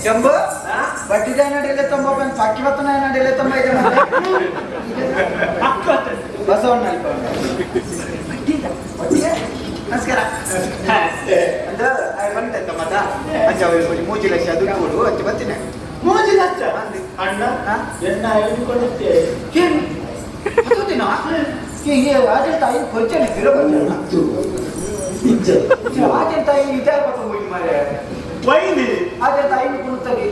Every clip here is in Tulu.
ಶಂಭು ಬಡ್ಡಿದ ನಡೆಯಲೆ ತುಂಬ ಬಂದು ಪಕ್ಕಿ ಬತ್ತನ ನಡೆಯಲೆ ತುಂಬ ಇದೆ ಬಸವಣ್ಣ ನಮಸ್ಕಾರ. ಅಂದ್ರೆ ಬಂದೆ ಮತ್ತ ಅಂಚ ಮೂಜಿ ಲಕ್ಷ ದುಡ್ಡು ಕೊಡು ಅಂಚ ಬರ್ತೀನಿ. 3 ಲಕ್ಷ ಅಣ್ಣ? ಹಾ? ಎನ್ನ ಐದು ಕೊಡುತ್ತೆ. ಏನು ಹತ್ತುತ್ತಿನ ಆಜೆ ತಾಯಿ ಕೊಚ್ಚನೆ ಬಿರೋ ಆಜೆ ತಾಯಿ ಇದೇ ಪಕ್ಕ ಮಾರೆ. ವೈನ್. ಆಜೆ ತಾಯಿ ಕುಣುತ್ತಾರೆ.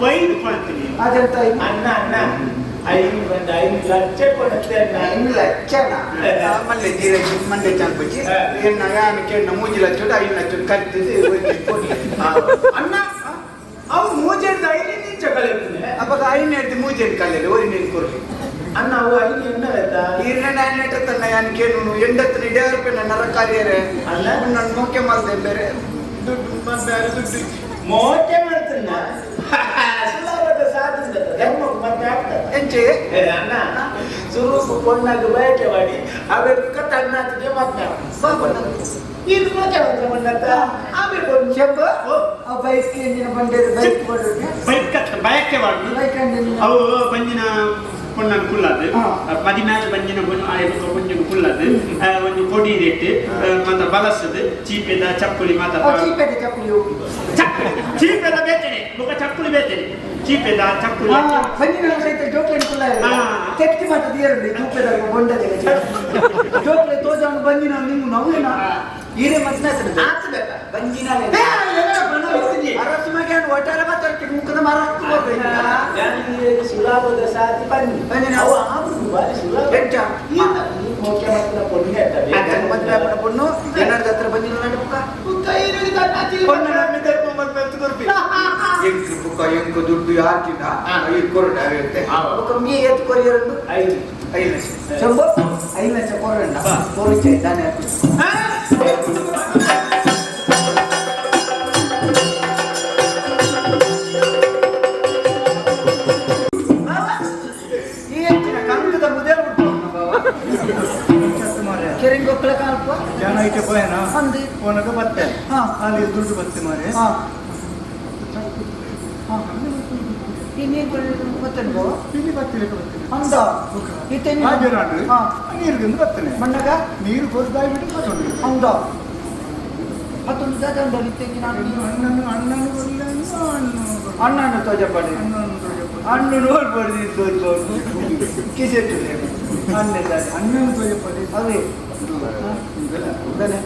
ವೈನ್ ಕೊಡ್ತೀನಿ. ಆಜೆ ತಾಯಿ. ಅಣ್ಣ ಅಣ್ಣ, ಐದು ಬಂದ 5 ಲಕ್ಷ ಕೊಡುತ್ತೆ ಅಣ್ಣ. 5 ಲಕ್ಷನ ಮಲ್ಲೆ ಜೀರ ಮಂಡೆ ಚಾಲ್ಪಚ್ಚಿ ಎನ್ನ ಯಾನು ಕೆಣ್ಣ 3 ಲಕ್ಷ 5 ಲಕ್ಷ ಕಟ್ಟಿದ್ದು. ಅಣ್ಣ, ಅವು ಮೂಜೆಡ್ದು ಐದು ನಿಂಚ ಕಳೆಯುತ್ತನೆ. ಅಪ್ಪ ಐದು ಹಿಡ್ದು ಮೂಜೆನ್ ಕಲ್ಲೆಲ್ಲ ಒರಿ ನೀನು ಕೊರ್ಲಿ. ಅಣ್ಣ, ಅವು ಐದು ಎಣ್ಣ ಆಯ್ತಾ? ಈರ್ನ ತನ್ನ ಯಾನ್ ಕೇನು ಎಂಡತ್ತನ ಇಡೇ ನರಕಾರ್ಯರೇ. ಅಲ್ಲ. ನನ್ನ ಮೋಕೆ ಮಾಡ್ದೆ ಬೇರೆ ದುಡ್ಡು ಬೇರೆ ದುಡ್ಡು. ಮೋಕೆ ಮಾಡ್ತೀನ ಸುಲಭದ ಸಾಧಿಸಿದ ಧರ್ಮಕ್ಕೆ ಮತ್ತೆ ಆಗ್ತದೆ. ಎಂಚೆ? ಏ ಅಣ್ಣ, ಸುರುಕು ಪೊಣ್ಣಾಗ ಬಯಕೆ ಮಾಡಿ ಅವೆಕ್ಕ ತಣ್ಣಾತಿಗೆ ಮತ್ತೆ ಇದು ಮೋಕೆ ಮಾಡ್ತಾರೆ ಮೊನ್ನತ್ತ ಆಮೇಲೆ ಪೊಣ್ಣು. ಶಂಭು, ಆ ಬೈಕ್ ಇಂಜಿನ ಬಂಡೆ ಬೈಕ್ ಕೊಡ್ರಿ. ಬೈಕ್ ಬಯಕೆ ಮಾಡುದು. ಬೈಕ್ ಇಂಜಿನ. ಅವು ಬಂಜಿನ ಪೊಣ್ಣನ್ ಕುಲ್ಲದು. ಹಾ. ಮದಿಮ್ಯಾಲ ಬಂಜಿನ ಪೊಣ್ಣು ಆಯ್ತು ಒಂಜಿ ಕುಲ್ಲದು ಒಂಜಿ ಕೊಡಿ ಇಟ್ಟು ಮಾತ ಬಲಸದು ಚೀಪೆದ ಚಪ್ಪಲಿ ಮಾತ. ಚೀಪೆದ ಚಪ್ಪಲಿ ಹೋಗಿ. ಚಪ್ಪಲಿ ಚೀಪೆದ ಬೇತನೆ ಬೊಕ ಚಪ್ಪಲಿ ಬೇತನೆ ಚೀಪೆದ ಚಪ್ಪಲಿ. ಬಂಜಿನ ಸಹಿತ ಜೋಕ್ಲೆ ಕುಲ್ಲ. ಹಾ. ತೆತ್ತಿ ಮಾತ ದಿಯರಂడి ಜೂಪೆದ ಬೊಂಡದ ಜೋಕ್ಲೆ ತೋಜಾನು ಬಂಜಿನ ನಿಮ್ಮ ನವ್ವೇನ ಈರೆ ಮದ್ನ ಆತದಕ್ಕ. ಬಂಜಿನ. ಏ, ಎಲ್ಲ ಬಣ್ಣ ಇರ್ತೀನಿ. ಅರಸು ಮಗನ್ ಒಟ್ಟಾರೆ ಮಾತಾಡ್ತೀನಿ ಮುಖದ ಮರ ಹಾಕ್ಬೋದು. ನಾನು ಸುಲಭದ ಸಾಧಿ ಬನ್ನಿ. ಬನ್ನಿ. ಅವು ಆಗುದು ಬಾರಿ ಸುಲಭ. ಎಂಚ? ಈಗ ಈ ಮೋಕೆ ಮಾತ್ರ ಪೊಣ್ಣೆ ಆಗ್ತದೆ. ಮದ್ವೆ ಆಪಣ ಪೊಣ್ಣು ಏನಾರ್ದ ಹತ್ರ ಬಂಜಿನ ನಡುಕ. ಎಂಕು ಬುಕ್ಕ ಎಂಕು ದುಡ್ಡು ಯಾರ್ಕಿನ ಐದು ಕೊರಡ ಇರುತ್ತೆ. ಬೊಕ್ಕ ಮೀ ಎತ್ತು ಕೊರಿಯರಂಡು. ಐದು. 5 ಲಕ್ಷ ಶಂಭು, 5 ಲಕ್ಷ ಕೊರಣ್ಣ ಕೊರುಚೆ ಇದ್ದಾನೆ. ಈ ಹೆಚ್ಚಿನ ಕಂಕದ ಮುದೇ ಉಂಟು ಕೆರಿಂಗೊಕ್ಕಳ ಕಾಲ್ಪ. ಜನ ಐತೆ ಪೋಯನ. ಅಂದು. ಪೋನಗ ಬತ್ತೆ. ಹಾ. ಅಲ್ಲಿ ದುಡ್ಡು ಬತ್ತೆ ಮಾರೆ. ಹಾ ಹಾ ಇನ್ನೇನು ಗೊತ್ತೇನು ಬಾವ? ಇಲ್ಲಿ ಬತ್ತಿಲಿಕ್ಕೆ ಬರ್ತೇನೆ. ಅಂದ ಇತ್ತೇನು? ಹಾಜರಾಡು. ಹಾ. ನೀರು ಬರ್ತೇನೆ. ಮಣ್ಣಗ. ನೀರು ಕೊಡ್ದಾಯಿ ಬಿಟ್ಟು ಬರ್ತದೆ. ಅಂದ ಮತ್ತೊಂದು ದಾದ ಇತ್ತೇನು ನಾನು. ಅಣ್ಣನು ಅಣ್ಣನು ಕೊಡ್ಲಿ, ಅಣ್ಣನು ಕೊಡ್ಲಿ. ಅಣ್ಣನ ತೋಜಪಡಿ. ಅಣ್ಣನು ತೋಜಪ್ಪ. ಅಣ್ಣು ನೋಡ್ಬಾರ್ದು ತೋಜಬಾರ್ದು ಕಿಸೆಟ್ಟು ಅಣ್ಣ ಇದ್ದಾನೆ. ಅಣ್ಣನು ತೋಜಪ್ಪಡಿ. ಅದೇ ಬಲೆ.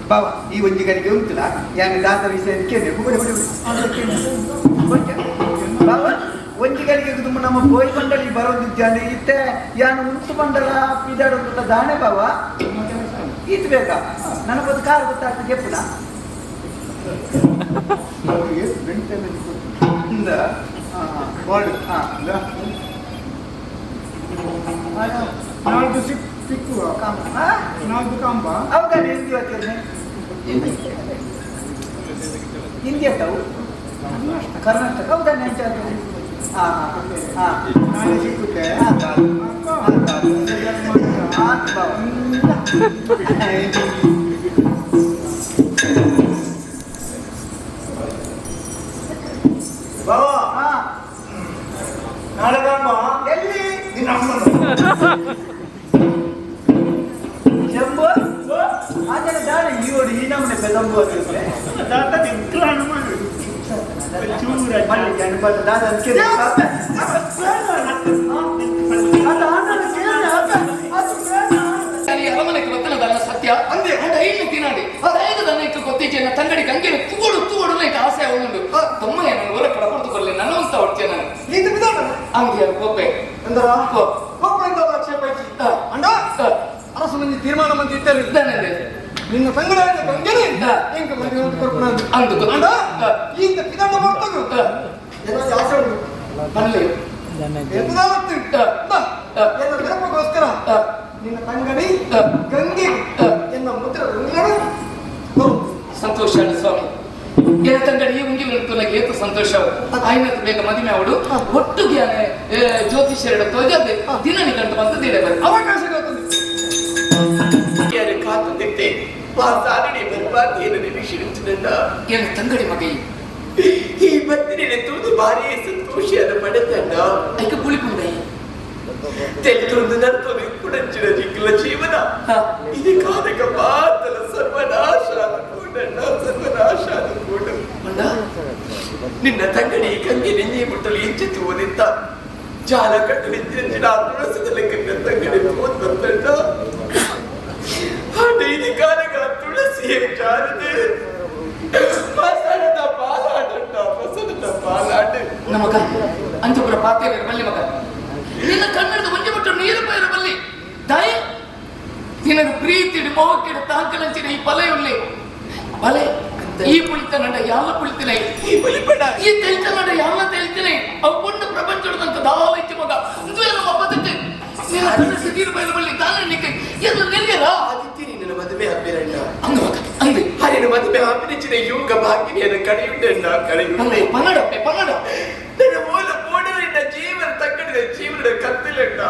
ಬಾವ ಈ ಒಂಜಿ ಗಡಿಗೆ ಉಂಟುಲ ಯಾನ್ ದಾದ ವಿಷಯ ಕೇಳಿ ಬುಡಿ ಬುಡಿ ಬುಡಿ. ಬಾವ ಒಂಜಿ ಗಡಿಗೆ ತುಂಬ ನಮ್ಮ ಬೋಯ್ ಮಂಡಳಿ ಬರೋದಿದ್ದಾನೆ ಇತ್ತೆ ಯಾನು ಉಂಟು ಮಂಡಲ ಪಿದಾಡೋದಿಲ್ಲ ದಾಣೆ ಬಾವ. ಈತ್ ಬೇಗ ನನಗೊಂದು ಕಾರ್ ಗೊತ್ತಾಗ್ತದೆ ಕೆಪ್ಪುನ. ಅವರಿಗೆ ಬೆಂಟೆಲ್ಲ ಕೊಡ್ತೀನಿ. ಇಂದ ಬಾಡು. ಹಾ. ಇಲ್ಲ. ನಾಲ್ಕು ಸಿಕ್ ಸಿಕ್ಕುವ. ನಾಲ್ಕು ಕಾಂಬ. ಅವಾಗ ಹಿಂದಿ ಓದ್ತಿರ್ನೆ ಹಿಂದಿ ಅತ್ತವು ಕರ್ನಾಟಕ ಹೌದಾ ನೆಂಚ ಹಾ ಹಾ. ನಾಳೆ ಸಿಕ್ಕುತ್ತೆ. ಆತು ಬಾವ. ಬಾವ. ಹಾ. ನಾಳೆ ಕಾಂಬ. ಎಲ್ಲಿ? ನಿನ್ನ ಅಮ್ಮನ. ಶಂಭು ಆಚೆ ದಾಳಿ ಈ ಓಡಿ ಈ ನಮ್ಮನೆ ಬೆದಂಬು ಅಂದ್ರೆ. ದಾದ ತಿಂಕ್ಲಾನು ಮಾಡು ಚೂರ. ಮಲ್ಲಿ ಜನಪದ ದಾದ ಅಂತ ಕೇಳಿ. ಅದು ಆನಂದ ಕೇಳಿ, ಅದು ಅದು ಬೇಡ. ಅಲ್ಲಿ ಅರಮನೆಗೆ ಬತ್ತನದಲ್ಲ ಸತ್ಯ ಅಂದೆ ಅಂಡ ಐನು ತಿನಾಡಿ ದಯದ ಇಕ್ಕ ಗೊತ್ತಿಜ್ಜೆ ತಂಗಡಿ ಗಂಗೆನ ತೂಡು ತೂಡು ನೈಕ್ ಆಸೆ ಉಂಡು ತಮ್ಮ ಏನು ಹೊರ ಕಡಪಡ್ತು ಕೊಲ್ಲೆ ನಾನು ಅಂತ ಹೊಡ್ತೇ ನಾನು. ನೀನು ಬಿದ್ದಾಡ. ಅಂದ್ಯ ಒಬ್ಬೆ. ಎಂದರ? ಓ. ಒಬ್ಬರಿಂದ ಆಕ್ಷೇಪ ಐತಿ. ಅಂಡ ಅರಸು ಮಂದಿ ತೀರ್ಮಾನ ಮಂದಿ ಇಟ್ಟಾರೆ. ಇದ್ದಾನಂದೆ. ನಿನ್ನ ತಂಗಡ ಗಂಗೆನೆ ಹಾ. ಎಂಕ ಮಂದಿ ಒಂದು ಕೊರ್ಪುನಂದು. ಅಂದು ಗೊತ್ತು. ಅಂಡ ಹಾ. ಈತ ಪಿದಾಡ ಮಾಡ್ತಾಗು ಏನೋ ಆಸೆ ಉಂಟು. ಬಲ್ಲೆ. ಎತ್ತದಾವತ್ತು. ಹಾ. ಹಾ. ಎನ್ನ ನೆನಪಗೋಸ್ಕರ ಹಾ. ನಿನ್ನ ತಂಗಡಿ ಹಾ. ಗಂಗೆ ಹಾ. ಎನ್ನ ಮುದ್ರ ಉಂಗಡು ಬರು. ಸಂತೋಷ ಅಲ್ಲ ಸ್ವಾಮಿ ಎನ್ನ ತಂಗಡಿ ಈ ಉಂಗಿಲ ನನಗೆ ಏತು ಸಂತೋಷ ಆಯ್ನತ್ ಬೇಗ ಮದುವೆ ಅವಳು ಒಟ್ಟುಗೆ ಜ್ಯೋತಿಷ್ಯರ ತೋಜದೆ ದಿನ ನಿಘಂಟು ಬಂದು ದೇಡೆ ಬರ ಅವಕಾಶ ಗೊತ್ತುಂಟು. ಯಾರು ಕಾತುದಿತ್ತೆ ವಾ ಸಾಧನೆ ಬರ. ಪಾತಿಯನ್ನು ನಿರೀಕ್ಷಿಸಿದಂಡ ಎನ್ನ ತಂಗಡಿ ಮಗೈ ಈ ಬತ್ತಿನ ತೂದು ಭಾರಿ ಸಂತೋಷಿಯನ್ನು ಪಡೆತಂಡ ಐಕ ಪುಳಿಪುಂಡೈ ತೆಲ್ತೊಂದು ನರ್ತೊಂದು ಕುಡಂಚಿನ ಜಿಕ್ಕಲ ಜೀವನ ಇದು ಕಾದಕ ಮಾತಲ ಸರ್ವನಾಶ ಕೂಡಣ್ಣ ಸರ್ವನಾಶ ಕೂಡು ಮಂಡ ನಿನ್ನ ತಂಗಡಿ ಕಂಗೆ ನಿನ್ನೆ ಮುಟ್ಟಲು ಎಂಚಿತ್ತು ಓದಿತ್ತ ಜಾಲ ಕಟ್ಟಲು ಇಂಚಿನ ತುಳಸದ ಲೆಕ್ಕ ತಂಗಡಿ ಓದ್ ಬರ್ತಂಡ ಇದು ಕಾಲಕ ತುಳಸಿ ಜಾರದೆ ಮಸಣದ ಪಾಲಾಡಣ್ಣ ಮಸಣದ ಪಾಲಾಡು ನಮಗ ಅಂಚಪುರ ಪಾತೆ ಬಲ್ಲಿ ಮಗ ನಿನ್ನ ಕನ್ನಡದ ಒಂಜಿ ಬಿಟ್ಟು ನೀರು ಪೈರ ಬಲ್ಲಿ ತಾಯಿ ನಿನಗೆ ಪ್ರೀತಿಡು ಮೋಹಕ್ಕಿಡು ತಾಂಕಲಂಚಿನ ಈ ಬಲೆಯುಳ್ಳಿ ಬಲೆ ಈ ಪುಳಿತ ನಡ ಯಾಲ ಪುಳಿತಿನ ಈ ಬಲಿಪಡ ಈ ತೆಲ್ತ ನಡ ಯಾಲ ತೆಲ್ತಿನ ಅವು ಪುಣ್ಯ ಪ್ರಪಂಚದಂತ ದಾವೈತಿ ಮಗ ಇಂದು ನಮ್ಮ ಬದುಕು ನಿನ್ನ ಕನ್ನಡ ನೀರು ಪೈರ ಬಲ್ಲಿ ತಾನೇ ನಿಕ್ಕೆ ಎಲ್ಲ ನಿಲ್ಗೆರ ಆದಿತ್ಯ ನಿನ್ನ ಮದುವೆ ಹಬ್ಬಿರಣ್ಣ ಅಂದ ಮಗ ಅಂದೆ ಹರಿನ ಮದುವೆ ಹಬ್ಬಿನ ಯೋಗ ಭಾಗಿನಿಯನ್ನು ಕಡೆಯುಂಡಣ್ಣ ಕಡೆಯುಂಡೆ ಪನ್ನಡಪ್ಪೆ ಪನ್ನಡ ನನ್ನ ಮೂಲ ಮೂಡಲಿನ ಜೀವನ ತಕ್ಕಡಿದ ಜೀವನದ ಕತ್ತಿಲಣ್ಣ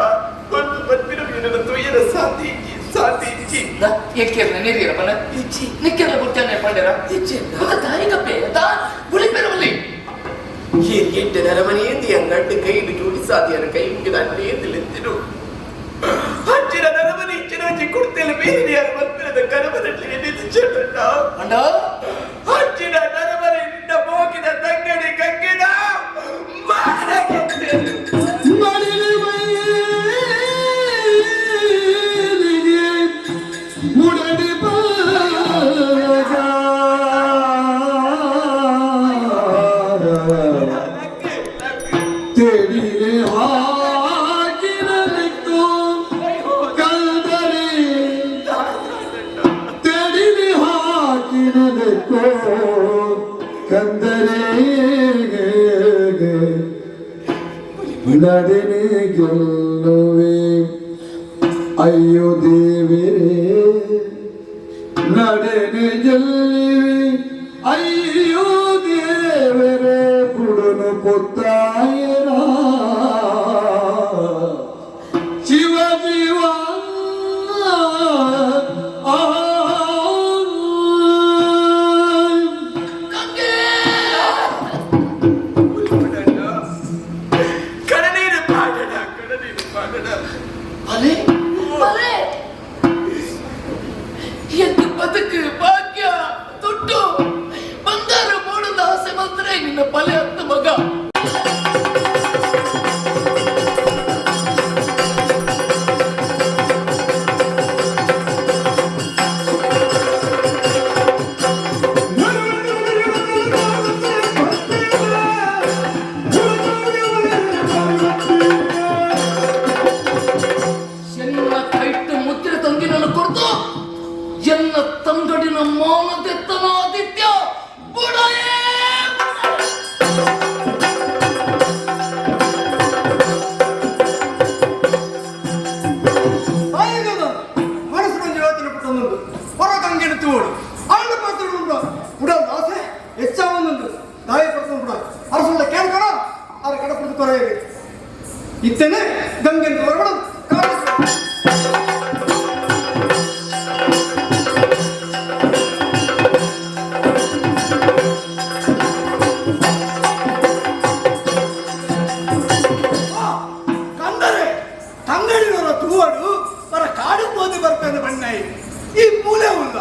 ಒಂದು ಬತ್ತಿನ ನನ್ನ ತುಯ್ಯನ ಸಾತೀಚಿ ಸಾತೀಚಿ ಎಕ್ಕಿರ್ನ ನೀರಿರ ಬನ್ನ ಇಚ್ಚಿ ನಿಕ್ಕೆಲ್ಲ ಗೊತ್ತಾನೆ ಪಂಡರ ಇಚ್ಚಿ ಗೊತ್ತ ತಾಯಿ ಕಪ್ಪೆ ತಾ ಗುಳಿಪೆರವಲ್ಲಿ ಎಂಟು ನರಮನೆಯಂದು ಎರಡು ಕೈಲು ಜೋಡಿಸಾದಿಯರ ಕೈ ಮುಗಿದ ಅಲ್ಲಿಂದು ಅಜ್ಜಿನ ನರಮನೆ ಇಚ್ಚಿನ ಅಜ್ಜಿ ಕುಡ್ತೆಲ್ಲ ಬೇರೆ ಯಾರು ಮತ್ತಿರದ ಕರಮದಲ್ಲಿ ಎನ್ನಿದ್ದು ಅಂಡ ಅಜ್ಜಿನ ನರಮನೆ ನಿನ್ನ ಮೋಗಿದ ತಂಗಡಿ ಕಂಗಿನ ಮಾರಗೆದ್ದೆನು. ಮುಡಡಿ ಲಕ್ಕೆ, ಲಕ್ಕೆ. ತೆಡಿಲೆ ಹಾಕಿರಲಿತ್ತು ಕಂದರೆ ತೆಡಿಲೆ ಹಾಕಿರಲಿತ್ತು ಕಂದರೆ ನಡಿನೆ ಗೆಲ್ಲುವೆ ಅಯ್ಯೋ ದೇವರೇ ನಡೆನೆ ಗೆಲ್ಲುವೆ ಅಯ್ಯೋ ದೇವರೇ ಪುಡನು ಪೊತ್ತಾಯರ ಶಿವ ಜೀವ ಆ ಗಂಗೆ ಕಡನೀರು ಪಾಡಣ ಕಡನೀರು ಪಾಡಣ ಬಲೆ ಬಲೆ ಎದ್ದು ಬದುಕು ಭಾಗ್ಯ ದುಡ್ಡು ಬಂಗಾರ ಬೋಡದ ಆಸೆ ಮಾತ್ರ ನಿನ್ನ ಬಲೆ ಅಂತ ಮಗ ಎನ್ನ ಕೈಟ್ಟು ಮುದ್ರೆ ತಂಗಿನನ್ನು ಕೊಡ್ತು ಎನ್ನ ತಂಗಡಿನ ಮಾನದೆತ್ತನ ಆದಿತ್ಯ ಬುಡಯೇ ಬುಡ. ಮನಸ್ಸು ಮಂಜು ಯೋಚನೆ ಪಟ್ಟೊಂದುಂಟು ಹೊರ ಕಂಗೆಣ ತೋಡು ಆಂಡ ಪಾತ್ರ ಉಂಟು ಉಡಲ್ ಆಸೆ ಹೆಚ್ಚಾವೊಂದುಂಟು ದಾಯ ಪಡ್ಕೊಂಡು ಬಿಡ ಅರಸುಳ್ಳ ಕೇಳ್ಕೊಣ ಆರ ಕಡಪುರದ ಕೊರೆಯ ಇತ್ತೇನೆ ಗಂಗೆಂದು ಹೊರಗಡ ಕಂದರೆ ತಂಗಡಿನವರ ತೂವಡು ಬರ ಕಾಡು ಹೋದಿ ಬರ್ತಾನೆ ಬಣ್ಣಾಯಿ ಈ ಮೂಲೆ ಉಲ್ಲ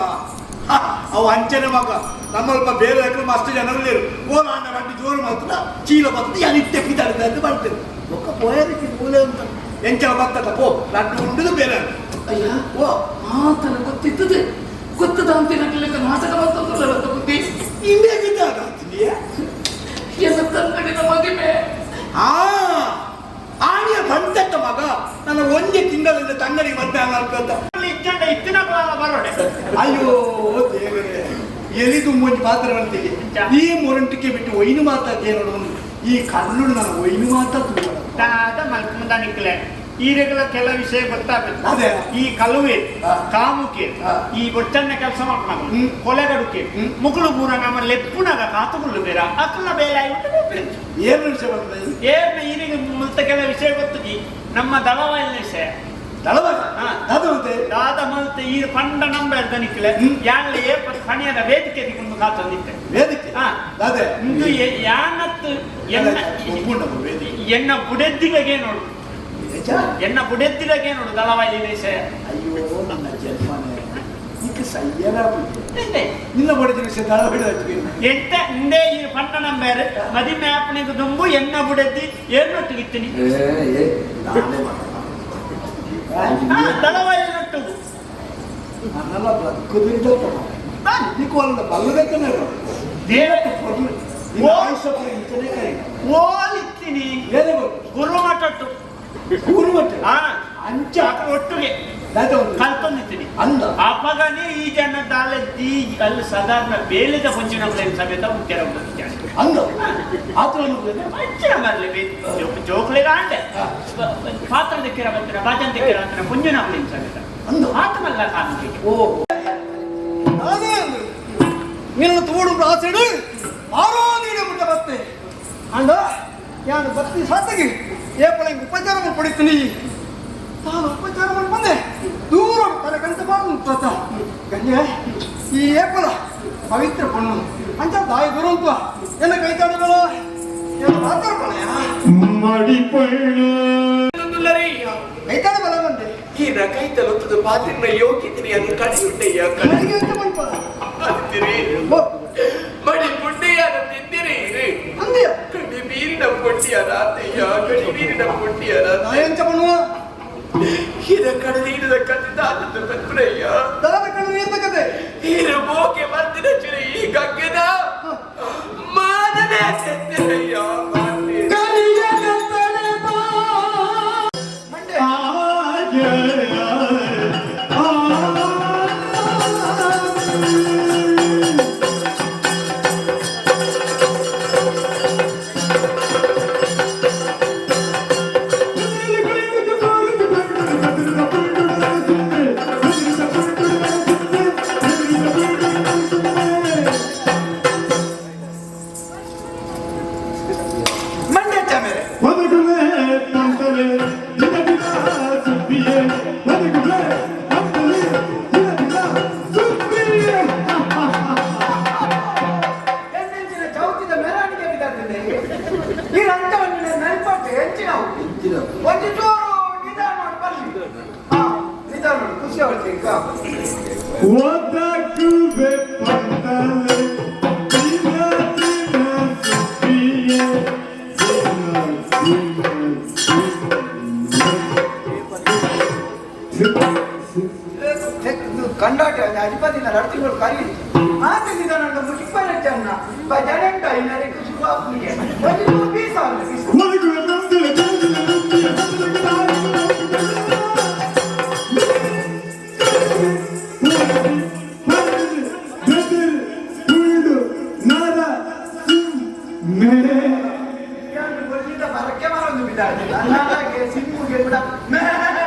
ಅವು ಅಂಚನೆ ಮಗ ನಮ್ಮಲ್ಪ ಬೇರೆ ಯಾಕಂದ್ರೆ ಮಸ್ತ್ ಜನರು ಓಲಾಂಡ ಬಂಡಿ ಜೋರು ಮಾತ್ರ ಚೀಲ ಬರ್ತದೆ ಯಾರು ಇಟ್ಟೆ ಪಿತಾಡಿದ ಅಂತ ಬರ್ತೇವೆ ಒಕ್ಕ ಪೋಯದಕ್ಕೆ ಮೂಲೆ ಅಂತ ಎಂಚಲ ಬರ್ತದ ಪೋ ಲಡ್ಡು ಉಂಡುದು ಬೇರೆ ಅಯ್ಯ ಓ ಆತನ ಗೊತ್ತಿದ್ದದೆ ಗೊತ್ತದ ಅಂತ ನಗಲಿಕ್ಕೆ ನಾಟಕ ಮಾಡ್ತಂದ್ರೆ ಬುದ್ಧಿ ಇಂದೇ ಬಿದ್ದಾಗ್ತೀಯ ಎನ್ನ ತಂಗಡಿನ ಮಗಿಮೆ ಆ ಆಣಿಯ ಬಂತಟ್ಟ ಮಗ ನನ್ನ ಒಂದೇ ತಿಂಗಳಿಂದ ತಂಗಡಿ ಮದ್ದೆ ಅಂತ ಇಚ್ಚಂಡ ಇತ್ತಿನ ಬರೋಡೆ ಅಯ್ಯೋ ದೇವರೇ ಎಲಿದು ಮುಂಚೆ ಪಾತ್ರ ಬಂತಿಗೆ ಈ ಮುರಂಟಿಕೆ ಬಿಟ್ಟು ಒಯ್ನು ಮಾತಾಡ್ತೇ ನೋಡು ಈ ಕಣ್ಣು ನನ್ನ ಒಯ್ನು ಮಾತಾ ದಾದ ಮಲ್ಪುಂದ ನಿಕ್ಲೆ ಈರೆಗಳ ಕೆಲ ವಿಷಯ ಗೊತ್ತಾಗುತ್ತೆ ಅದೇ. ಈ ಕಲುವೆ ಕಾಮುಕೆ ಹಾ. ಈ ಬೊಚ್ಚನ್ನ ಕೆಲಸ ಮಾಡ್ಕೊಳಗ ಹ್ಮ್. ಕೊಲೆಗಡುಕೆ ಹ್ಮ್. ಮುಗುಳು ಪೂರ ನಮ್ಮ ಲೆಪ್ಪುನಾಗ ಕಾತುಗುಳ್ಳು ಬೇರ ಅಕ್ಕಲ ಬೇಲೆ ಆಗಿ ಏನು ವಿಷಯ ಬರ್ತದೆ ಏರ್ನ ಈರಿಗೆ ಮುಲ್ತ ಕೆಲ ವಿಷಯ ಗೊತ್ತುಜಿ ನಮ್ಮ ದಳವಾಯಿನ ವಿಷಯ ದಳವಾಯಿ ದಾದ ಮತ್ತೆ ದಾದ ಮಲ್ತೆ ಈ ಪಂಡ ನಂಬರ್ ದನಿಕ್ಲೆ ಯಾನ್ಲೆ ಏಪ ಪಣಿಯದ ವೇದಿಕೆ ತಿಕೊಂಡು ಕಾತೊಂದಿತ್ತೆ. ವೇದಿಕೆ? ಹಾ. ದಾದೆ? ಇಂದು ಯಾನತ್ತು ಎನ್ನ ವೇದಿಕೆ ಎನ್ನ ಬುಡೆದ್ದಿಲಗೆ ನೋಡು. ನಿಜ? ಎನ್ನ ಬುಡೆದ್ದಿಲಗೆ ನೋಡು ದಳವಾಯಿ ವಿಷಯ. ಅಯ್ಯೋ ನನ್ನ ಜನ್ಮನೇ, ನಿಕ್ಕ ಸಯ್ಯನ. ಎಂತೆ? ನಿನ್ನ ಬಡಿದ ವಿಷಯ ದಳವಾಯಿ ಹಚ್ಚಿಗೆ. ಎಂತ ಇಂದೇ ಈ ಪಂಡ ನಂಬರ್ ಮದಿಮೆ ಆಪಣಿಗೆ ದುಂಬು ಎನ್ನ ಬುಡೆದ್ದಿ ಏರ್ನೊಟ್ಟಿಗೆ ಇತ್ತೀನಿ. ಏ ನಾನೇ ಮಾಡ. ದಳವಾಯಿ ನೊಟ್ಟುಗು. ನನ್ನೆಲ್ಲ ಬದುಕುದಿಲ್ಲ. ನೀಕು ಅಲ್ಲ ಬಲ್ಲದಕ್ಕನೇ. ದೇವ ಇಂಚನೇ ಕೈ. ಓಲಿತ್ತೀನಿ. ಏನೇ ಗೊತ್ತು? ಗುರುಮಠಟ್ಟು. ಗುರುಮಠ? ಹಾ. ಅಂಚ? ಒಟ್ಟಿಗೆ. ದಾದ ಒಂದು ಕಲ್ತೊಂದಿತ್ತೀನಿ. ಅಂದ. ಅಪಗನೇ ಈ ಜನ ದಾಲ ದೀ ಅಲ್ಲಿ ಸಾಧಾರಣ ಬೇಲಿದ ಪಂಚಿನ ಸಮೇತ ಮುಖ್ಯರ. ಅಂದ ಆತರ. ಮಂಚಿನ ಮರಲಿ ಜೋಕ್ಲಿಗ ಆಂಡೆ ಪಾತ್ರ ದಿಕ್ಕಿರ ಬರ್ತೀರ ಬಾಜನ್ ದಿಕ್ಕಿರ ಅಂತಾರೆ ಪುಂಜಿನ ಸಮೇತ. ಅಂದ. ಆತಮಲ್ಲ ಕಾಣಿಕೆ. ಓ ಅದೇ ನಿನ್ನ ತೋಡು ಆಸೆಡು ಆರೋ ನೀಡು ಮುಟ್ಟ ಬತ್ತೆ ಅಂಡ ಯಾನು ಬತ್ತಿ ಸಾತಗಿ ಏಪಳ ಉಪಚಾರ ಪಡಿತೀನಿ. ತಾನು ಉಪಚಾರ ಬಂದೆ ದೂರ ತಲೆ ಕಂತ ಬಾರ್ದು ಗಣ್ಯ ಈ ಏಪಲ ಪವಿತ್ರ ಪಣ್ಣು ಅಂಚ ದಾಯಿ ದೂರಂತ ಎನ್ನ ಕೈ ತಾಡುಗಳ ಏನು ಮಾತಾಡ್ಕೊಳ್ಳ. ಕೈ ತಾಡ ಬಲ ಬಂದೆ. ಈ ರಕೈತಲೊತ್ತದ ಪಾತಿರ್ನ ಯೋಗ್ಯತಿರಿ ಅನ್ನು ಕಡಿಯುಂಡಯ್ಯ ಕಡಿ. ಅಡಿಗೆ ಅಂತ ಮಲ್ಪ. ಅದಿರಿ. ಓ. ಮಡಿ ಪುಂಡೆಯಾನ ತಿಂದಿರಿ ಇರಿ. ಅಂದ್ಯ. ಕಡಿ ಬೀರಿನ ಪೊಟ್ಟಿಯ ರಾತೆಯ ಕಡಿ ಬೀರಿನ ಪೊಟ್ಟಿಯ ರಾತೆ. ದಾಯಂಚ பண்ணுವ. ಇದ ಕಡಲೀನದ ಕತೆ ದಾದದ್ದು ಪತ್ರಯ್ಯ. ದಳದ ಕಣ್ಣು ನೀರ್ದ ಕತೆ. ಇರು ಮೋಕೆ ಮಂದಿರ ಚುರಿ ಈ ಗಗ್ಗನ ಮಾನನೇ ಸೆತ್ತಿರಯ್ಯ ಮಾನೆ. ಮಂಡೆ. ಮಂಡೆ ಚಾಮೇಲೆ. ಎಂಚಿನ ಚೌತಿದ ಮೆರವಣಿಗೆ ಬಿದ್ದಾಗ್ತದೆ ಈ ರಂಟವನ್ನು ನೆನಪಟ್ಟೆ ಎಂಚಿನವು ಒಂದು ಚೂರು ನಿಧಾನ ಮಾಡಿ ಬರ್ಲಿ. ಹಾ, ನಿಧಾನ ಮಾಡಿ, ಖುಷಿ ಅವಳಿಗೆ ಈಗ. ಒದಗುವೆ ಪಂತಲೆ ದಿನ ದಿನ ಸುಪ್ಪಿಯೇ ದಿನ ದಿನ ಇದು ಕಂಡಾಟ ಅಧಿಪತಿನ ಎರಡು ತಿಂಗಳು ಕರೀಲಿ ಆತ ನಿಧಾನ ಮುಗಿಪಲ್ಲ ಜನ ಜನ ಇನ್ನರಿಗೆ ಶುರು ಆಗ್ಲಿಕ್ಕೆ ಒಂದು ಚೂರು ಬೀಸ ಅವ್ನಿಗೆ ಬೀಸ. ಒದಗುವೆ ಪಂತಲೆ ದಿನ ದಿನ ಸುಪ್ಪಿಯೇ. ಯಾರು ಗೊತ್ತಿದ್ದ ಬರಕ್ಕೆ ಮರೊಂದು ಬಿದ್ದಾಡ್ತಿಲ್ಲ. ನಾನಾಗೆ ಸಿಂಹುಗೆ ಬಿಡ ಮೇ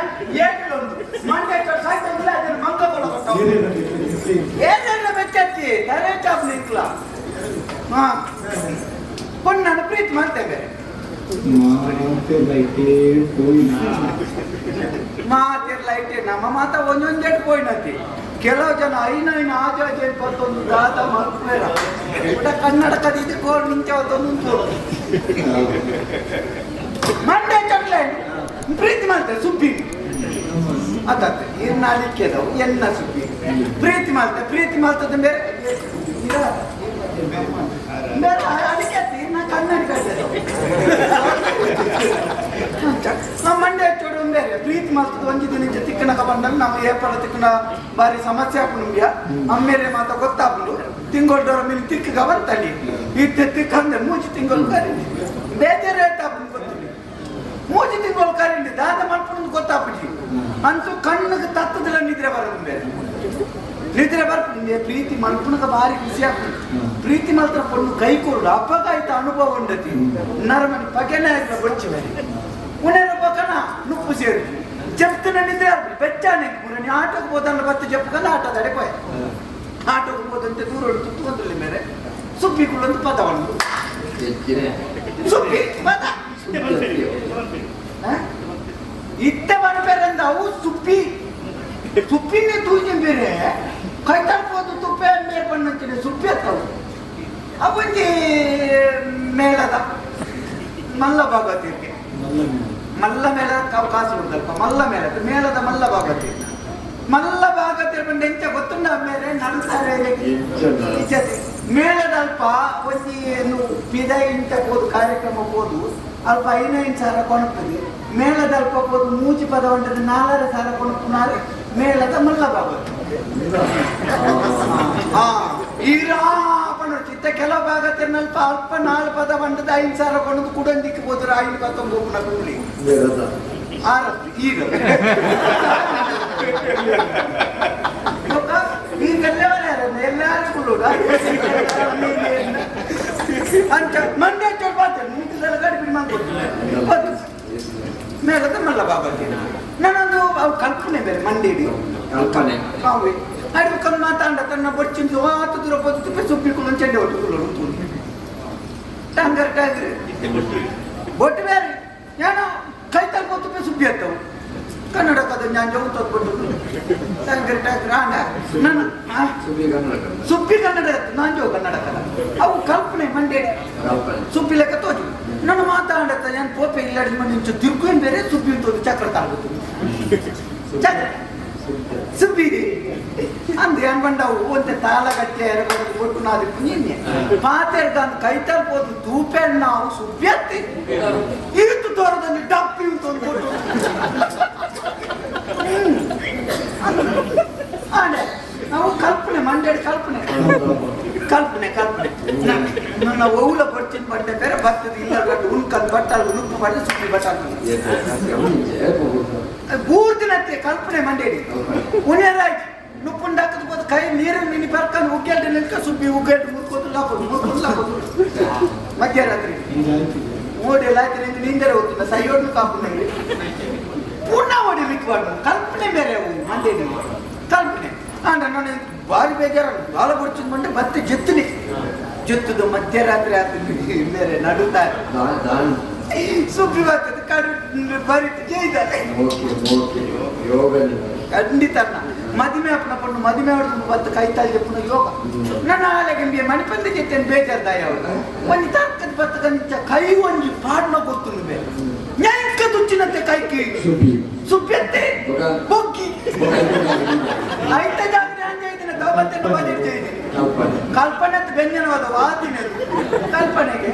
ಏಕಲೊಂದು ಮಂಡ್ಯ ಸಾಯ್ತಂದ್ರೆ ಅದನ್ನು ಮಂಗ ಕೊಡ ಕೊಟ್ಟ ಏನೆಲ್ಲ ಬೆಚ್ಚತ್ತಿ ತಲೆ ಚಾಪ್ ನಿಕ್ಲ. ಹಾ, ಪೊಣ್ಣನ್ನು ಪ್ರೀತಿ ಮಾಡ್ತೇವೆ. ಮಾತಿರ್ಲ ಇಟ್ಟೆ ನಮ್ಮ ಮಾತ ಒಂದೊಂದೇಟ್ ಪೋಯಿನತಿ. ಕೆಲವು ಜನ ಐನ ಐನ ಆಜಾಜೆ ಪತ್ತೊಂದು ದಾದ ಮಲ್ಪೇರ ಕೂಡ ಕನ್ನಡ ಕದಿದ್ದು ಕೋಲ್ ನಿಂಚೆ ಒಂದೊಂದು ಮಂಡ್ಯ ಚಟ್ಲೆ ಪ್ರೀತಿ ಮಾಡ್ತಾರೆ ಸುಬ್ಬಿ ಅದಾತೆ ಇನ್ನು ಅಲಿಕ್ಕೆದವು ಎನ್ನ ಸುಬ್ಬಿ ಪ್ರೀತಿ ಮಾಡ್ತೆ ಪ್ರೀತಿ ಮಾಡ್ತದೆ ಬೇರೆ ಬೇರೆ ಅದಕ್ಕೆ ಇನ್ನ ಕನ್ನಡಿ ಕಟ್ಟದವು. ನಮ್ಮ ಮಂಡ್ಯ ಚೋಡು ಬೇರೆ ಪ್ರೀತಿ ಮಾಡ್ತದೆ. ಒಂಜಿ ದಿನ ಇಂಚ ತಿಕ್ಕನ ಬಂದಾಗ ನಮ್ಮ ಏಪಲ ತಿಕ್ಕನ ಬಾರಿ ಸಮಸ್ಯೆ ಆಪುಂಡು. ಅಮ್ಮೇರೆ ಮಾತ ಗೊತ್ತಾಪುಂಡು. ತಿಂಗೊಳ್ದವರ ಮೇಲೆ ತಿಕ್ಕಗ ಬರ್ತಲ್ಲಿ ಇತ್ತೆ ತಿಕ್ಕಂದ್ರೆ ಮೂಜಿ ತಿಂಗಳು ಕರೀನಿ ಬೇಜಾರೇ ಆಪುಂಡು ಗೊತ್ತಿಲ್ಲ. ಮೂಜಿ ತಿಂಗಳು ಕರೀನಿ ದಾದ ಮಲ್ಪುಂಡು ಗೊತ್ತಾಪುಜಿ ಅಂತೂ ಕಣ್ಣಿಗೆ ತತ್ತದಿಲ್ಲ. ನಿದ್ರೆ ಬರೋದು ಬೇರೆ ನಿದ್ರೆ ಬರ್ಪುಂಡು. ಪ್ರೀತಿ ಮಲ್ಪುನಗ ಬಾರಿ ಖುಷಿ ಆಗ್ತದೆ. ಪ್ರೀತಿ ಮಾತ್ರ ಪೊಣ್ಣು ಕೈ ಕೊಡು ಅಪ್ಪಗ ಆಯ್ತು ಅನುಭವ ಉಂಡತಿ ನರಮನಿ ಪಗೆನೇ ಆಯ್ತು ಬೊಚ್ಚಿ ಮೇಲೆ ಉಣೆರ ಪಕ್ಕನ ನುಪ್ಪು ಸೇರು ಜಪ್ತನ ನಿದ್ರೆ ಆಗ್ಲಿ ಬೆಚ್ಚಾನೆ ಪೂರ. ಆಟೋಗೆ ಹೋದನ್ನ ಬತ್ತು ಜಪ್ಪಕಲ್ಲ ಆಟೋದಡೆ ಪೋಯ್ ಆಟೋಗೆ ಹೋದಂತೆ ದೂರ ತುತ್ತುಕೊಂಡ್ರಲ್ಲಿ ಮೇಲೆ ಸುಬ್ಬಿ ಕುಳ್ಳೊಂದು ಪದವನ್ನು ಸುಬ್ಬಿ ಪದ. ಹ? ಇತ್ತೆ ಪನ್ಪೆರಂದ ಅವು ಸುಪ್ಪಿ ಸುಪ್ಪಿನೇ ತೂಜಿ ಬೇರೆ ಕೈತಲ್ಪೋದು ತುಪ್ಪೆ ಮೇರ್ ಪಣ್ಣಂಚಿನ ಸುಪ್ಪಿ ಅತ್ತವು ಅವೊಂಜಿ ಮೇಳದ ಮಲ್ಲ ಭಾಗವತಿಗೆ ಮಲ್ಲ ಮೇಳ ಕಾಸು ಉಂಟಲ್ಪ ಮಲ್ಲ ಮೇಳ ಮೇಳದ ಮಲ್ಲ ಭಾಗವತಿ ಮಲ್ಲ ಭಾಗವತಿ ಪಂಡ ಎಂಚ ಗೊತ್ತುಂಡ ಮೇರೆ ನಡುತ್ತಾರೆ ಮೇಳದ ಅಲ್ಪ ಒಂಜಿ ಏನು ಪಿದ ಇಂಚ ಪೋದು ಕಾರ್ಯಕ್ರಮ ಪೋದು ಅಲ್ಪ 5 ಸಾವಿರ ಕೊಣುತ್ತದೆ ಮೇಳದ ಅಲ್ಪ ಪೋದು ಮೂಜಿ ಪದ ಉಂಟದ 4.5 ಸಾವಿರ ಕೊಣುಪುನಾರೆ ಮೇಳದ ಮಲ್ಲ ಭಾಗವತಿ ಈರಾ ಚಿತ್ತ ಕೆಲವು ಭಾಗತಿರ್ನಲ್ಪ ಅಲ್ಪ 4 ಪದ ಬಂಡದ 5 ಸಾವಿರ ಕೊಣದು ಕುಡಂದಿಕ್ಕೆ ಹೋದ್ರೆ 5 ಪತ್ತೊಂದು ಹೋಗುನ ಕೂಲಿ ಆರತ್ತು ಈಗ ಎಲ್ಲಾರು ಕುಳ್ಳೋಡು ಅಂಚ ಮಂಡ್ಯ ಚೋಡ್ ಬಾತೆ ನಿಂತಿದ್ದೆಲ್ಲ ಗಾಡಿ ಬಿಡಿ ಮಾಡ್ಕೊಡ್ತೀನಿ ಮೇಲದ ಮಲ್ಲ ಬಾಬಾಜಿ ನಾನೊಂದು ಅವು ಕಲ್ಪನೆ ಬೇರೆ ಮಂಡೇಡಿ ಕಲ್ಪನೆ ಕಾವೆ ಅಡ್ಕೊಂಡು ಮಾತಾಂಡ ತನ್ನ ಬೊಚ್ಚಿಂದು ಆತು ದೂರ ಪೋದು ಸುಪ್ಪಿಕೊಂಡು ಚೆಂಡೆ ಒಟ್ಟು ಕುಳ್ಳೋಡು ಟಾಂಗರ್ ಟಾಂಗರ್ ಬೊಟ್ಟು ಬೇರೆ ನಾನು ಕೈ ತಲ್ಪೋತು ಸುಬ್ಬಿ ಅತ್ತವು ಕನ್ನಡ ಕದ ನಾನು ಜೌತದ್ ಬೊಟ್ಟು ಟಾಂಗರ್ ಟಾಂಗರ್ ಆಂಡ ನಾನು ಸುಬ್ಬಿ ಕನ್ನಡ ಸುಬ್ಬಿ ಕನ್ನಡ ನಾನು ಜೋ ಕನ್ನಡ ಕದ ಅವು ಕಲ್ಪನೆ ಮಂಡೇಡಿ ಸುಬ್ಬಿ ಲೆಕ್ಕ ತೋಜು ನಾನು ಮಾತಾಡತ್ತ ನಾನು ಪೋಪೆ ಇಲ್ಲಾಡಿ ಮಂಡಿ ಇಂಚು ತಿರ್ಕೊಂಡು ಬೇರೆ ಸುಬ್ಬಿ ತೋದು ಚಕ್ರ ತಾಳ್ಬೋದು ಚಕ್ರ ಸುಬ್ಬಿ ಅಂದ್ ಏನ್ ಬಂಡವು ಒಂತೆ ತಾಳಗಟ್ಟೆ ಎರಗೊಡದು ಕೊಟ್ಟು ನಾದಿಪ್ಪು ನಿನ್ನೆ ಪಾತೆರ್ಗಂದು ಕೈ ತಲ್ಪೋದು ತೂಪೆ ನಾವು ಸುಬ್ಬಿ ಅತ್ತಿ ಇತ್ತು ತೋರದಲ್ಲಿ ಡಪ್ಪಿ ಅಂತ ಕೊಟ್ಟು ಆಂಡೆ ನಾವು ಕಲ್ಪನೆ ಮಂಡ್ಯದ ಕಲ್ಪನೆ ಕಲ್ಪನೆ ಕಲ್ಪನೆ ನನ್ನ ಒವ್ಲ ಬರ್ತೀನಿ ಬಂಡೆ ಬೇರೆ ಬರ್ತದೆ ಇಲ್ಲ ಉಣ್ಕಂದು ಬಟ್ಟಲು ಉಣುಪು ಮಾಡಿ ಸುಬ್ಬಿ ಬಟ್ಟಲು ಬೂರ್ದಿನತ್ತೆ ಕಲ್ಪನೆ ಮಂಡೇಡಿ ಉಣ್ಯರಾಯ್ತು ನುಪ್ಪುಂಡು ಹಾಕದ್ ಹೋದ ಕೈ ನೀರು ನಿನ್ನ ಬರ್ಕೊಂಡು ಉಗ್ಗೆಲ್ಡು ನಿಲ್ಕ ಸುಬ್ಬಿ ಉಗ್ಗೆಲ್ಡು ಮುರ್ಕೋದು ಲಾಕೋದು ಮುರ್ಕೋದು ಲಾಕೋದು ಮಧ್ಯರಾತ್ರಿ ಓಡಿ ಎಲ್ಲ ಆಯ್ತು ನಿಂಗೆ ನಿಂದರೆ ಹೋಗ್ತಿಲ್ಲ ಸೈಯೋಡ್ನು ಕಾಪು ನಂಗೆ ಪೂರ್ಣ ಹೊಡಿಲಿಕ್ಕೆ ಬಾರ್ದು ಕಲ್ಪನೆ ಬೇರೆ ಅವು ಮಂಡೇಡಿ ಕಲ್ಪನೆ ಅಂದ್ರೆ ನಾನು ಭಾರಿ ಬೇಜಾರ ಬಾಲ ಬಡ್ಚಿದ್ ಬಂಡೆ ಮತ್ತೆ ಜೆತ್ತನಿ ಜೊತ್ತದು ಮಧ್ಯರಾತ್ರಿ ಆಗ್ತದೆ ಬೇರೆ ನಡುತ್ತಾರೆ ಸುಬ್ಬಿ ಬರ್ತದೆ ಕಡು ಬರಿತು ಜೈದಾರೆ ಖಂಡಿತ ಮದುವೆ ಅಪ್ಪನ ಪಣ್ಣು ಮದುವೆ ಹೊಡೆದು ಬತ್ತು ಕೈ ತಾಳಿ ಪುನಃ ಯೋಗ ನನ್ನ ಆಲೆಗೆ ಮಣಿಪಂದ ಜೊತೆ ಬೇಜಾರ್ದಾಯ ಅವರು ಒಂದು ತರ್ಕದ ಬತ್ತು ಕಂಚ ಕೈ ಒಂಜಿ ಪಾಡ್ನ ಗೊತ್ತುಂಡು ಬೇರೆ ನ್ಯಾಯಕ್ಕ ತುಚ್ಚಿನಂತೆ ಕೈಕಿ ಸುಬ್ಬಿಯತ್ತೆ ಬೊಗ್ಗಿ ಐತ ಜಾಗ್ರೆ ಅಂಜ ಇದನ್ನ ತೋಬತ್ತೆನ್ನು ಬಜೆಟ್ ಜೈದಿನಿ ಕಲ್ಪನೆ ವ್ಯಂಜನವಾದ ವಾದಿನದು ಕಲ್ಪನೆಗೆ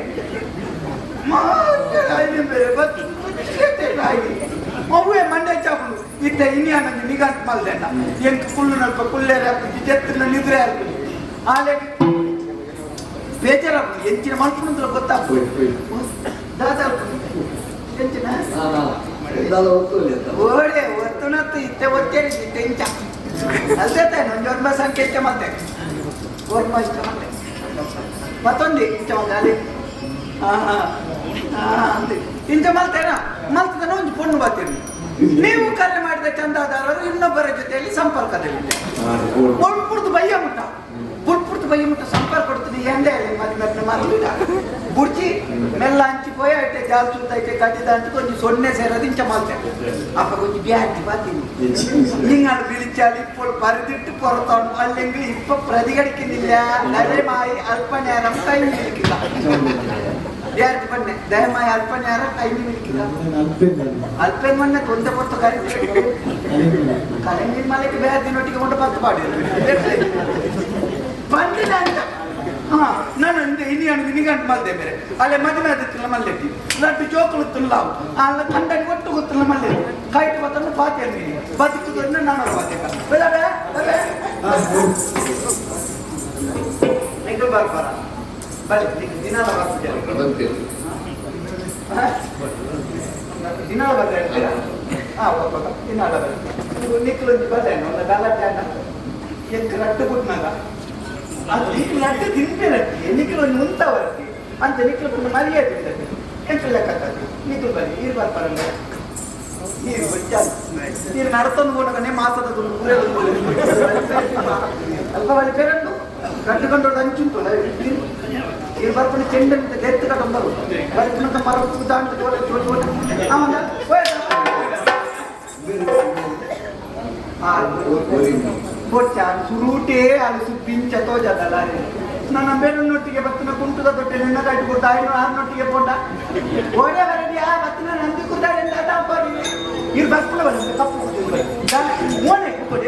ಮಗುವೆ ಮಂಡೆ ಚಾಪುಡು ಇತ್ತ ಇನ್ಯಾನಂದು ನಿಗಂಟ್ ಮಲ್ದೆಣ್ಣ ಎಂಕ್ ಕುಳ್ಳು ನಲ್ಪ ಕುಲ್ಲೇರೆ ಹಾಕುಜಿ ಜೆತ್ತಿನ ನಿದ್ರೆ ಹಾಕುಜಿ ಆಲೆಗೆ ಬೇಜಾರಾಪುಂಡು ಎಂಚಿನ ಮಲ್ಪುನಂತಲ ಗೊತ್ತಾಗ್ತದೆ ದಾದ ಎಂಚಿನ ಓಡೆ ಒತ್ತುನತ್ತು ಇತ್ತೆ ಒತ್ತೇರಿ ಇತ್ತೆ ಇಂಚ ಅದೇ ತಾನೆ ಒಂಜಿ ಒರ್ಮ ಸಂಖ್ಯೆ ಇಷ್ಟ ಮತ್ತೆ ಒರ್ಮ ಇಷ್ಟ ಮತ್ತೆ ಮತ್ತೊಂದು ಇಂಚ ಮತ್ತೆ ಅಲ್ಲಿ ಇಂಚ ಮಲ್ತೇನ ಮಲ್ತದನ ಒಂದು ಪೊಣ್ಣು ಬರ್ತೀರಿ ನೀವು ಕರೆ ಮಾಡಿದ ಚಂದಾದಾರರು ಇನ್ನೊಬ್ಬರ ಜೊತೆಯಲ್ಲಿ ಸಂಪರ್ಕದಲ್ಲಿದೆ ಬುಡ್ಪುಡ್ದು ಬಯ್ಯ ಮುಟ್ಟ ಬುಡ್ಪುಡ್ದು ಬಯ್ಯ ಮುಟ್ಟ ಸಂಪರ್ಕ ಕೊಡ್ತೀನಿ ಎಂದೇ ಮದುವೆ ಮಾತು ಬುಡ್ಚಿ ಮೆಲ್ಲ ಹಂಚಿ ಪೋಯ ಐತೆ ಜಾಲ್ ಸುತ್ತ ಐತೆ ಕಟ್ಟಿದ ಅಂತ ಕೊಂಚ ಸೊನ್ನೆ ಸೇರೋದು ಇಂಚ ಮಲ್ತೆ ಅಪ್ಪ ಕೊಂಚ ಬ್ಯಾಟಿ ಬಾತೀನಿ നിങ്ങൾ വിളിച്ചാൽ ഇപ്പോൾ പരിതിട്ട് പുറത്താണ് അല്ലെങ്കിൽ ഇപ്പൊ പ്രതികരിക്കുന്നില്ല. ദയമായി അല്പനേരം കഴിഞ്ഞു വിളിക്കുക. പറഞ്ഞെ ദയമായി അല്പനേരം കഴിഞ്ഞു വിളിക്കുക. അല്പം കൊന്നെ തൊണ്ട പുറത്ത് കലങ്ങിൽ മലയ്ക്ക് വേദനൊട്ടിക്ക് കൊണ്ട് 10 പാടി പണ്ടില്ല. ನಾನು ಇನಿയാണ് ನಿಗಂಟು ಮಲ್ದೆ ಬೇರೆ ಅಲ್ಲೇ ಮದುವೆ ಆದಿತ್ತಿಲ್ಲ ಮಲ್ಲೆಟ್ಟಿ ಲಡ್ಡು ಜೋಕುಲು ತಿನ್ಲಾವು ಅಲ್ಲ ಕಂಡನಿ ಒಟ್ಟು ಗೊತ್ತಿಲ್ಲ ಮಲ್ಲೆ ಕೈಟ್ ಬತ್ತನ್ನು ಪಾತೆ ಅಂದಿನಿ ಬದುಕುದನ್ನ ನಾನು ಪಾತೆ ನಿಂಗೆ ಬರ್ಬಾರ ಬಲೆ ದಿನಾಲ ಬರ್ತಿದ್ದೆ ದಿನಾಲ ಬರ್ತಾ ಹೇಳ್ತೀರಾ? ಹಾಂ ಒಪ್ಪ ದಿನಾಲ ಬರ್ತೀವಿ ನಿಕ್ಕಲೊಂದು ಬರ್ತಾನೆ ಒಂದು ಗಲಾಟೆ ಅಣ್ಣ ಎಂಕ್ ಲಡ್ಡು ಕೊಟ್ಟನಾಗ ಅದು ನಿಕ್ಲು ಲಡ್ಡು ತಿನ್ಬೇರತ್ತಿ ನಿಕ್ಲು ಒಂದು ಮುಂತವರ್ತಿ ಅಂತ ನಿಕ್ಲು ಪುನಃ ಮರ್ಯಾದೆ ಉಂಟದೆ ಎಂತ ಲೆಕ್ಕ ನಿಕ್ಲು ಬನ್ನಿ ನೀರು ಬರ್ಪಾರಂಗ ನೀರು ಬಚ್ಚಾದು ನೀರು ನಡತೊಂದು ಹೋನಗನೆ ಮಾಸದ ದುಂಡು ಅಲ್ಪ ಬಳಿ ಪೆರಂಡು ಗಂಡು ಗಂಡು ಅಂಚುಂಟು ನೀರು ಬರ್ಪಣ ಚೆಂಡಂತ ಎತ್ತು ಕಟ್ಟೊಂದು ಬರು ಬರಿ ಪುನಃ ಮರ ದಾಂಡು ತೋಟ ತೋಟ. ಬೊಚ್ಚಾನ್ ಸುರೂಟೇ ಅದು ಸುಬ್ಬಿಂಚ ತೋಜದಲ್ಲ ನನ್ನ ಬೇರನ್ನೊಟ್ಟಿಗೆ ಬತ್ತಿನ ಕುಂಟುದ ತೊಟ್ಟೆ ನಿನ್ನ ಕಟ್ಟು ಕೊಡ್ತಾ ಐನೂರು ಆರ್ನೊಟ್ಟಿಗೆ ಪೋಟ ಓಡೆ ಬರಡಿ ಆ ಬತ್ತಿನ ನಂದಿ ಕುರ್ದಾಡೆ ತಾಪರಿ ಇರು ಬಸ್ಕುಲ ಬರ ಕಪ್ಪು ಮೋನೆ ಕೊಡಿ.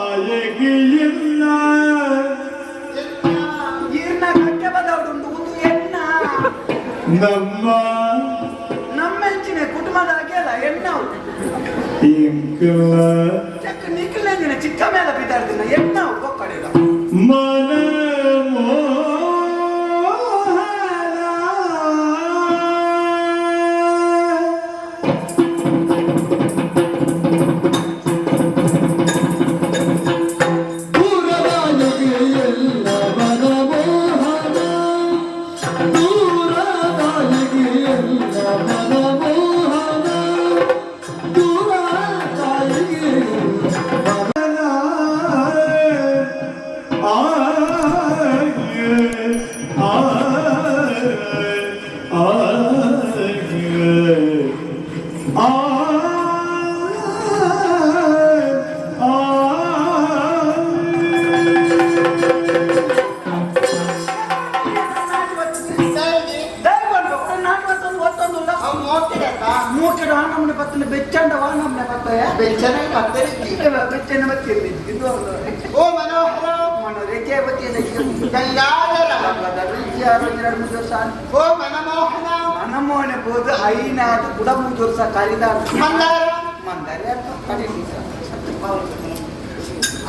ದೂರದಾಯಗಿಲ್ಲ ಈರ್ನ ಕಟ್ಟೆ ಬದವಡುಂಡು ಒಂದು ಎಣ್ಣ ನಮ್ಮ ನಮ್ಮೆಂಚಿನ ಕುಟುಂಬದ ಅಗೆಲ್ಲ ಎಣ್ಣವು ಇಂಕಲ ಚಕ್ಕ ನಿಕ್ಕಲೆಂಜಿನ ಚಿಕ್ಕ ಮೇಲೆ ಬಿದ್ದಾಡ್ದಿನ ಎಣ್ಣವು ಕೊಕ್ಕಡಿಲ್ಲ. ಮನ ದೂರದಾಯಗಿಲ್ಲ ಮನಮೋಹನ, ದೂರದಾಯಗಿಲ್ಲ ಮನಮೋಹನ, ದೂರದಾಯಗಿಲ್ಲ. ಆ ಆ ಆ ಆ ಮೂಕೆಡು ಆನಮ್ಮನೆ ಪತ್ತನ ಬೆಚ್ಚಂಡ ವಾನಮ್ಮನೆ ಪತ್ತಯ ಬೆಚ್ಚನ ಬತ್ತಿರ್ಲಿ ಇದು. ಓ ಮನೋಹರ. ಮನೋರೇಖೆ ಬತ್ತಿನ. ಗಂಗಾಧರ. 2 3 ವರ್ಷ. ಓ ಮನಮೋಹನ. ಮನಮೋಹನ ಬೋದು ಐನಾದು ಕುಡ 3 ವರ್ಷ ಕರಿದ. ಮಂದಾರ. ಮಂದಾರ ಕಡಿಮೆ.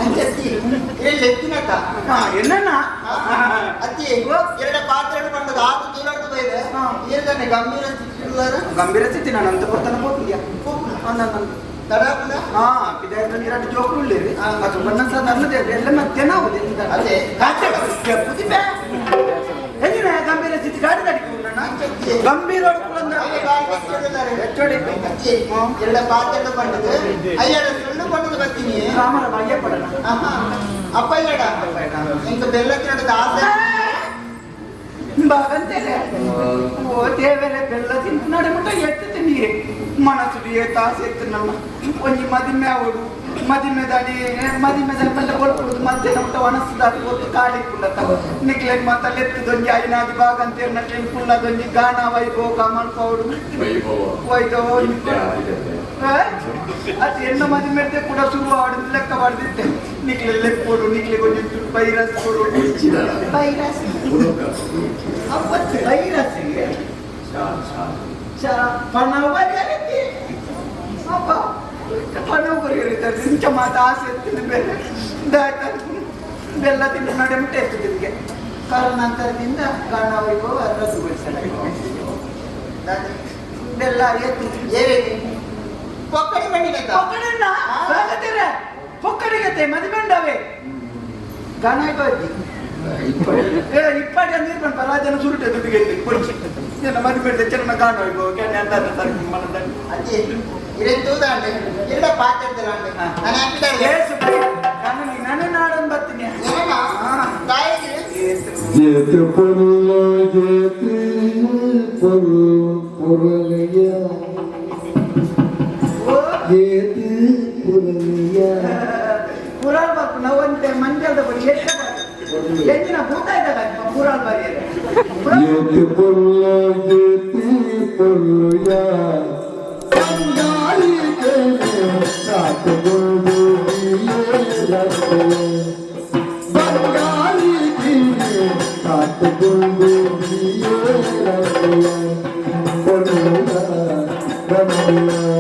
ಅಂಚತ್ತಿ ಇಲ್ಲಿ ಎತ್ತಿನಕ್ಕ. ಹಾ ಎನ್ನ. ಅತ್ತಿ ಎರಡ ಪಾತ್ರೆ ಪಂಡದ ಆತು ದೂರಾಡ್ದು ಬೈದೆ. ಈರ್ದನೆ ಗಂಭೀರ ಸ್ಥಿತಿ ಉಳ್ಳಾರ. ಗಂಭೀರ ಸ್ಥಿತಿ ನಾನು ಅಂತ ಬರ್ತಾನೆ ಹೋಗ್ತೀಯ. ತಡಾಪುನ. ಹಾ ಪಿದಾಯ್ತು ಎರಡು ಜೋಕು ಉಳ್ಳೇರಿ ಅದು ಬಣ್ಣ ಸಹ ಎಲ್ಲ ಮಧ್ಯಾಹ್ನ ಆಗುದು. ಅದೇ. ಹೆಂಗಿನ ಗಂಭೀರ ಸ್ಥಿತಿ ಗಾಡಿ ಅಂಚತ್ತಿ ಗಂಭೀರ. ಅತ್ತಿ ಎರಡ ಪಾತ್ರೆ ಪಂಡದ ಅಯ್ಯಡ ಸುಳ್ಳು ಪಂಡದ ಬರ್ತೀನಿ. ರಾಮರ ಬಾಯ ಪಡಣ. ಆಹಾ ಅಪ್ಪ ಇಲ್ಲಡ ಇಂಕ ಬೆಲ್ಲ ತಿನ್ನೋದು ಆಸೆ. ಬಾಗಂತೇನೆ ಓ ದೇವರೇ, ಬೆಲ್ಲ ತಿಂದು ನಡೆ ಮುಟ್ಟ ಎತ್ತು ತಿನ್ನಿ ಮನಸ್ಸು ಏತ ಆಸೆ ಎತ್ತು ನಮ್ಮ ಒಂಜಿ ಮದಿಮೆ ಅವಡು ಮದಿಮೆ ದಾನಿ ಮದಿಮೆ ದಾನಿ ಮಲ್ಲ ಕೊಡ್ಕೊಡುದು ಮಧ್ಯಾಹ್ನ ಮುಟ್ಟ ಒಣಸುದಾದ ಹೊತ್ತು ಕಾಳಿ ಕುಂಡತ್ತ ನಿಕ್ಲೆನ್ ಮಾತಲ್ಲಿ ಎತ್ತದೊಂಜಿ ಐನಾದಿ ಬಾಗಂತೇರ್ ನಕ್ಲೆನ್ ಕುಳ್ಳದೊಂಜಿ ಗಾಣ ವೈಭೋಗ ಮಲ್ಪವಡು ವೈಭವ. ಅದು ಎನ್ನ ಮದಿಮೆಡ್ದೆ ಕೂಡ ಶುರು ಆಡಿದ್ ಲೆಕ್ಕ ಮಾಡ್ದಿತ್ತೆ ನಿಕ್ಲೆ ಲೆಕ್ಕೊಡು ನಿಕ್ಲೆ ಕೊಂಚ ಬೈರಸ್ ಕೊಡು ಬೈರಸ್ ಅವತ್ತು ಬೈರಸ್ ಪಣವ ಬರಿಯಲಿದ್ದಿ ಅಪ್ಪ ಪಣವ ಬರಿಯಲಿದ್ದಾರೆ ಇಂಚ ಮಾತು ಆಸೆ ಎತ್ತಿನ ಬೇರೆ ದಾಟ ಬೆಲ್ಲ ತಿಂದು ನಡೆ ಮುಟ್ಟೆ ಎತ್ತು ನಿಮಗೆ ಕಾರಣಾಂತರದಿಂದ ಗಾಣ ವೈಭವ ರದ್ದುಗೊಳಿಸಲಾಗಿದೆ ಬೆಲ್ಲ ಎತ್ತು. ಏನೇನು ಪೊಕ್ಕಡಿ ಬಂಡಿನಕ್ಕ. ಪೊಕ್ಕಡನ್ನ ಬಾಗತ್ತೀರ ಪೊಕ್ಕಡಿಗತ್ತೆ ಮದಿಮಂಡವೆ ಗಾಣ ವೈಭವ ಏ ಇಪ್ಪಾಡಿ ನೀರು ಬಂದು ಪರಾಜನ ಸುರುಟೆ ದುಡ್ಡಿಗೆ ಕೊಡ್ಸಿ ನನ್ನ ಮದುವೆ ಚೆನ್ನ ಕಾಣು ಕೆಣ್ಣೆ ಅಂತ ಮನದಲ್ಲಿ. ಅಜ್ಜಿ ಇರೇನ್ ತೂದಾಂಡೆ ಎರಡ ಪಾತ್ರೆ ಇರ್ತಲಾಂಡೆ ನಾನು ಹಾಕಿದ್ದಾಳೆ. ಏ ಸುಬ್ಬಿ, ನಾನು ನಿನ್ನನ್ನೇ ನಾಡನ್ ಬರ್ತೀನಿ. ಏನಣ್ಣ ತಾಯಿಗೆ. ಜೇತು ಪೊಲ್ಲು ಜೇತು ಪೊಲ್ಲು ಪೊರಲೆಯ ಓ ಜೇತು ಪೊರಲೆಯ ಪುರಾಣ ಬಾಪು ನಾವಂತೆ ಮಂಜಲ್ದ ಬಳಿ ಎಷ್ಟು ಎಂಜಿನ ಭೂತ ಇದ್ದಾಗ ಪುರಾಣ ಬಾರಿಯಲ್ಲ. ಜೇತು ಪೊಲ್ಲು ಜೇತು ಪೊಲ್ಲುಯ ಬಂಗಾಳಿ ಸಾತುಗೊಂಡು ಬಂಗಾಳಿ ಸಾತುಗೊಂಡು ಪೊಲ್ಲುಯ ಬಂದಿಯ.